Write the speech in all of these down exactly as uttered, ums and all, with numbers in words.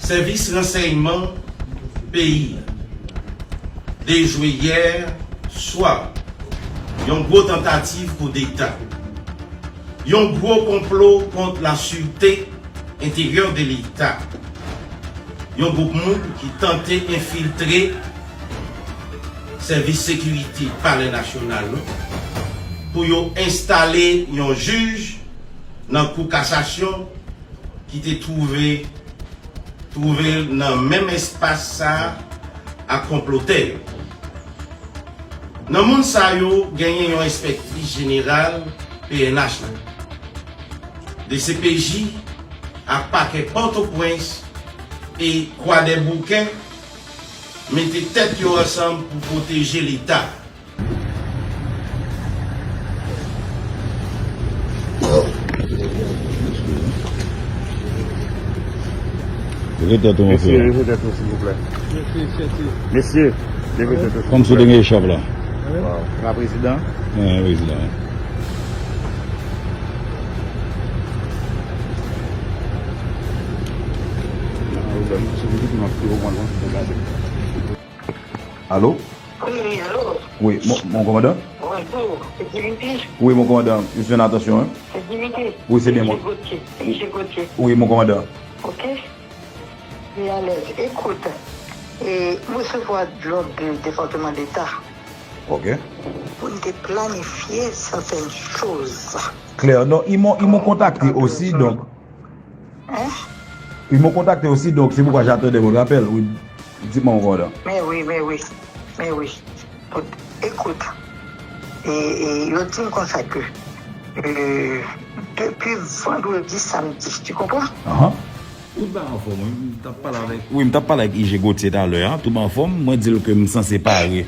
Sèvis ransèyman peyi dejwe yè swa yon gwo tantativ koudeta, yon gwo konplo kont lasirte enteryè de Leta, yon gwoup moun ki tante enfiltre sèvis sekirite Palè Nasyonal la pou yo enstale yon jij nan Kou Kasasyon ki te twouve twouve l nan menm espas sa a ak konplotè yo. Nan moun sa yo, genyen yon enspektris jeneral P N H la, D C P J ak pakè Pòtoprens e Kwadèboukè mete tèt yo ansanm pou pwoteje Leta. Leve tèt ou, mesye, monchè. Leve tèt ou, silvouplè. Mesye, leve tèt ou, silvouplè. Kòmsi w te gen echòp la. Waw. La prezidan. Wi, prezidan. Alo? Wi, alo. Wi, mon, mon kòmandan? Bonjou, se Dimitri? Wi, mon kòmandan, je suis en attention, hein? Se Dimitri? Wi, se byen mwen. Ije Gauthier, Ije Gauthier. Wi, mon kòmandan. Ok. Li alèz. Ekout, e, m resevwa lòd de Depatman Deta. Ok. Pou n te planifye sètèn choz. Klè, non, ils m'ont, ils m'ont contacté aussi, donc. Hein? Ils m'ont contacté aussi, donc c'est pourquoi j'attendais votre appel. Oui, dites-moi, mon commandant. Men wi, men wi, men wi. Tout, ekout, e, e, yo di m konsa ke, e, depi vandredi, samdi, tu comprends? Ahan. Tout bagay anfòm, wi. M t ap pale avèk, wi, m t ap pale avèk Ije Gauthier talè a. Tout bagay anfòm. Mwen di l ke m sanse pare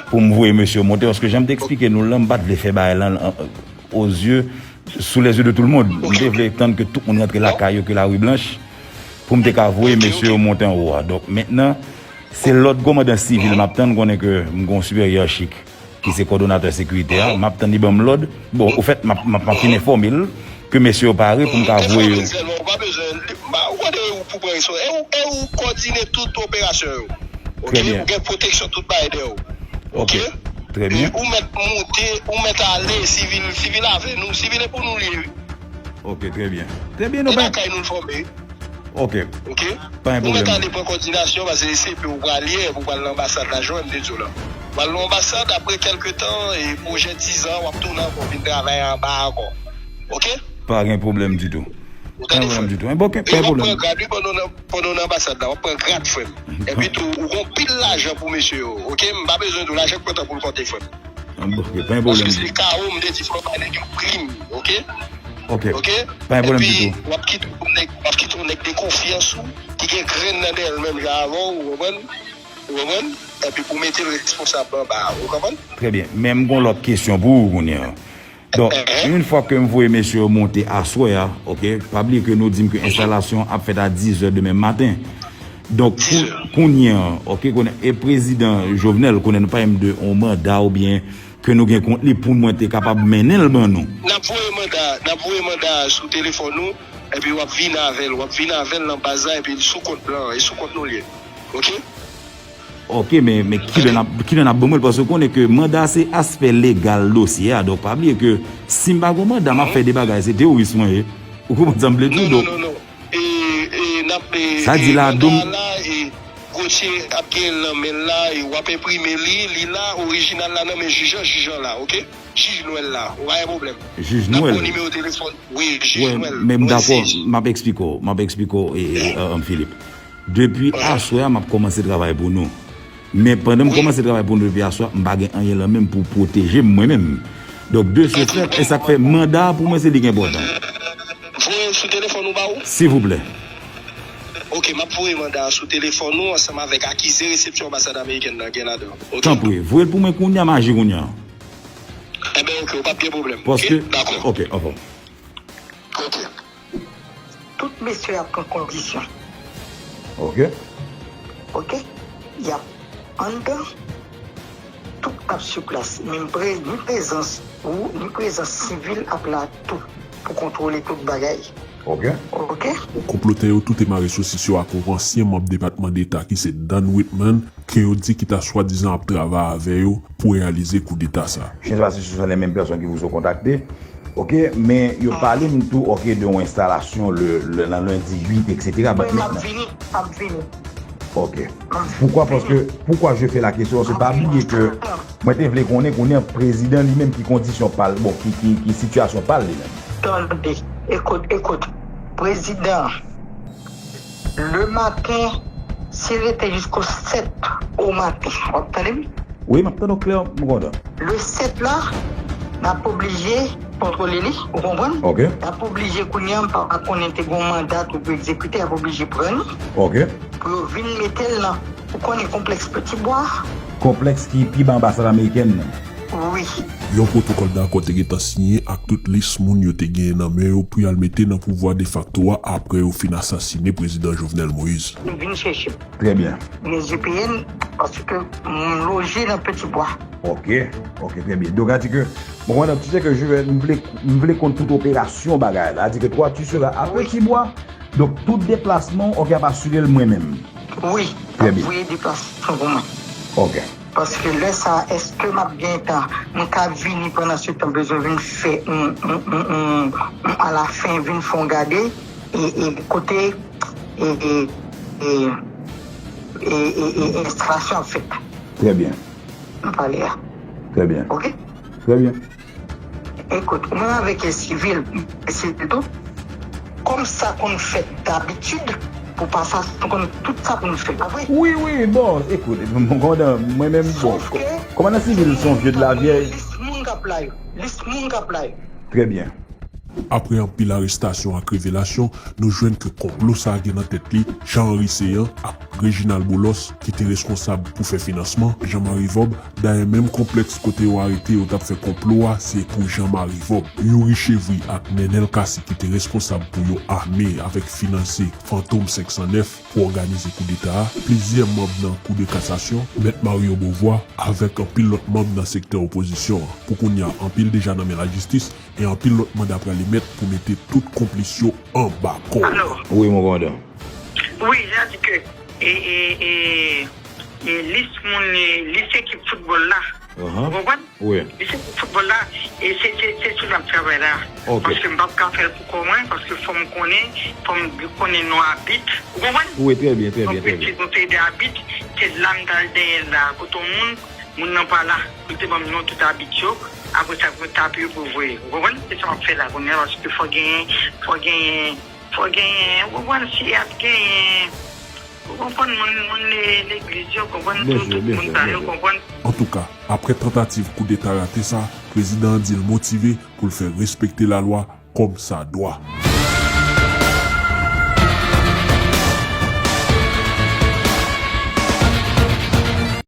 pou m voye mesye yo monte, paske jan m te eksplike nou l lan, m pa t vle fè bagay lan, euh, aux yeux, sous les yeux de tout le monde. M te vle tann ke tout moun rantre lakay yo, ke lari blanch, pou m te ka voye mesye yo monte anwo a. Donk, mentnan, se lòd kòmandan sivil m ap tann, konnen ke m gon siperyè chik ki se kòdonatè sekirite a, m ap tann li ban m lòd. Bon, ofèt, m ap, m ap, m ap fin enfòme l ke mesye yo pare pou m ka voye yo. Ou pa bezwen, ou pa bezwen, ou pa, ou konnen ou pou pran respons-, e ou, e ou kòdine tout operasyon yo. Ok? Trè byen. Ou gen pwoteksyon tout bagay dèyè w. Ok. Ok? Trè byen. E ou mèt monte, ou mèt ale, sivil, sivil avè nou, sivil e pou nou li ye, wi. Ok, trè byen. Trè byen, nou pa. E lakay nou l fòme. Ok. Ok? Pa gen pwoblèm. Ou mèt ale pran kòdinasyon, paske se C P ou pral ye, pou pral nan anbasad la, jan m te di w la. Pral nan anbasad, apre kèlke tan, e pwojè dizan, w ap tounen ankò, vin travay anba ankò. Ok? Pa gen pwoblèm ditou. Ou tande, frè? Pa gen pwoblèm ditou. Bon, ok, pa gen pwoblèm. E w ap pran grad, wi, pandan w nan, pandan w nan anbasad la, w ap pran grad, frè m. Epi tou, ou gon pil lajan pou mesye yo, ok? M pa bezwen di w lajan k pran tan pou l konte, frè m. Ah, bon, ok, pa gen pwoblèm. Paske se kawo, m te di, fò w ba nèg yo prim, ok? Ok. Ok? Pa gen pwoblèm ditou. Epi, w ap kite yon nèg, w ap kite yon nèg de konfyans ou, ki gen grenn nan dèyè l menm jan avè w, ou konprann? Ou konprann? Epi pou mete l responsab anba a, ou konprann? Trè byen. Men m gon lòt kesyon pou ou kounye a. Donk, yon fwa ke m voye mesye yo monte aswè a, ok, pa bliye ke nou di m ke enstalasyon an ap fèt a dizè demen maten. Donk, kou-, kounye a, ok, konnen, e prezidan Jovenel, konnen nou pa menm de yon manda oubyen ke nou gen kont li pou mwen te kapab mennen l ban nou. N ap voye manda, n ap voye manda a sou telefòn ou, epi w ap vin avè l, w ap vin avè l nan baz la, epi l sou kont blan an, e sou kont nou l ye. Ok? Ok, men, men kilè n ap, kilè n ap ban mwen l? Paske w konnen ke manda se aspè legal dosye a. Donk, pa bliye ke si m pa gen manda, m ap fè de bagay, se teworis mwen ye. Ou konprann sa m vle di w? Non, non, non, non. E, e, n ap, e, sa di la, manda a la, e, Gauthier ap gen l nan men l la, e w ap enprime li, li la, orijinal la nan men jij an, jij an la, ok? Jij Nwèl la, ou pa gen pwoblèm. Jij Nwèl. N ap ba w nimewo telefòn, wi, jij Nwèl. Wi, men m dakò, m ap eksplike w, m ap eksplike w, e, e, e, Philippe. Depi aswè a, m ap kòmanse travay pou nou. Men pandan m kòmanse travay pou nou depi aswè, m pa gen anyen lan men m pou pwoteje m mwen menm. Donk, de ce fait, e sa k fè manda a pou mwen se li ki enpòtan. Voye l sou telefòn ou ba ou? Silvouplè. Ok, m ap voye manda a sou telefòn ou ansanm avèk akize resepsyon anbasad amerikèn nan gen ladan. Ok? Tanpri, voye l pou mwen kounye a, m aji kounye a. Enben, ok, ou p ap gen pwoblèm. Paske, ok, dakò. Ok, anfòm. Ok. Tout mesye ap pran kondisyon. Ok. Ok? Y ap anndan, tout ap sou plas. Menm pre-, ni prezans ou, ni prezans sivil ap la tou pou kontwole tout bagay. Ok. Ok. Konplotè yo tou te mare sosis yo ak yon ansyen manm Depatman Deta ki se Dan Whitman, ke yo di ki ta swadizan ap travay avè yo pou reyalize koudeta sa. Je ne sais pas si ce sont les mêmes personnes qui vous ont contacté. Ok, men yo pale m tou, ok, de yon enstalasyon le, le, nan lendi uit, et cetera. Wi, m ap vini, m ap vini. Ok. Poukwa? Paske, poukwa je fais la question, se pa bliye ke mwen te vle konnen, konnen prezidan li menm ki kondisyon pa l, bon, ki, ki, ki sitiyasyon pa l li menm. Tande, ekout, ekout. Prezidan, le maten, si l rete jisko sèt o maten, w ap tande m? Wi, m ap tande w klè, m kontan. Le sèt la, n ap oblije kontwole li, ou konprann? Ok. N ap oblije kounye a, m pa konnen te gon manda tou pou egzekite, y ap oblije pran li. Ok. Pou yo vin mete l nan, ou konnen konplèks Petibwa? Konplèks ki pi ba anbasad amerikèn nan. Wi. Yon pwotokòl dakò te gentan siyen ak tout lis moun yo te genyen nan men yo pou y al mete nan pouvwa defakto a apre yo fin asasinen prezidan Jovenel Moïse. Yo vin chèche m. Trè byen. Gen G P N, paske m loje nan Petibwa. Ok, ok, trè byen. Donk, a di ke, bon, mwen, tu sais que je vais, m vle, m vle konn tout operasyon bagay la. A di ke toi, tu seras à Petibwa. Donk, tout deplasman, ok, ap asire l mwen menm. Wi, ap voye deplasman pou mwen. Ok. Paske lè sa, èske m ap gen tan, m ka vini pandan se tan, bezwen vin fè, m, m, m, m, m, alafen, vin fè yon gade, e, e kote, e, e, e, e, e, e enstalasyon ap fèt. Trè byen. M pale a. Trè byen. Ok? Trè byen. Ekout, mwen avèk sivil, sivil tou, kòm sa konn fèt dabitid, pou pa fason konn tout sa pou nou fè, pa vre? Wi, wi, bon, ekout, mwen menm, bon, kòmandan sivil se yon vye de la vyèj. Lis moun k ap la yo. Lis moun k ap la yo. Trè byen. Apre anpil arestasyon ak revelasyon, nou jwenn ke konplo sa a gen nan tèt li Jean Henry Céant ak Reginald Boulos, ki te reskonsab pou fè finansman, Jean Marie Vob, dayè menm konplèks kote yo arete yo t ap fè konplo a, se pou Jean Marie Vob. Youri Chevry ak Nenel Cassy ki te reskonsab pou yo ame avèk finanse Fantom senk san nèf pou òganize koudeta a, plizyè manm nan Kou de Kasasyon, Mèt Mario Beauvoir, avèk anpil lòt manm nan sektè opozisyon an. Pou kounye a, anpil deja nan men lajistis, e anpil lòt manda pral emèt pou mete tout konplis yo anba kòd. Alo. Wi, mon kòmandan. Wi, sa di ke, e, e, e, e lis moun, e, lis ekip foutbòl la. Ou konprann? Wi. Lis ekip foutbòl la, e se, se, se sou l ap travay la. Ok. Paske m p ap ka fè l pou kò mwen, paske fò m konnen, fò m konnen non abit. Ou konprann? Wi, trè byen, trè byen, trè byen. Donk, nou te de abit, se la m t al dèyè l la, kote yon moun, moun nan pa la, pou l te ban m non tout abit yo, apre sa, pou m tape yo pou voye. Ou konprann? Se sa m ap fè la, kounye a, paske fò genyen, fò genyen, fò genyen, ou konprann, si ap genyen, ou konprann, moun, moun le-, legliz yo, konprann, tout, tout moun sa yo, konprann. Antouka, apre tantativ koudeta rate sa, prezidan an di l motive pou l fè respekte lalwa kòmsadwa.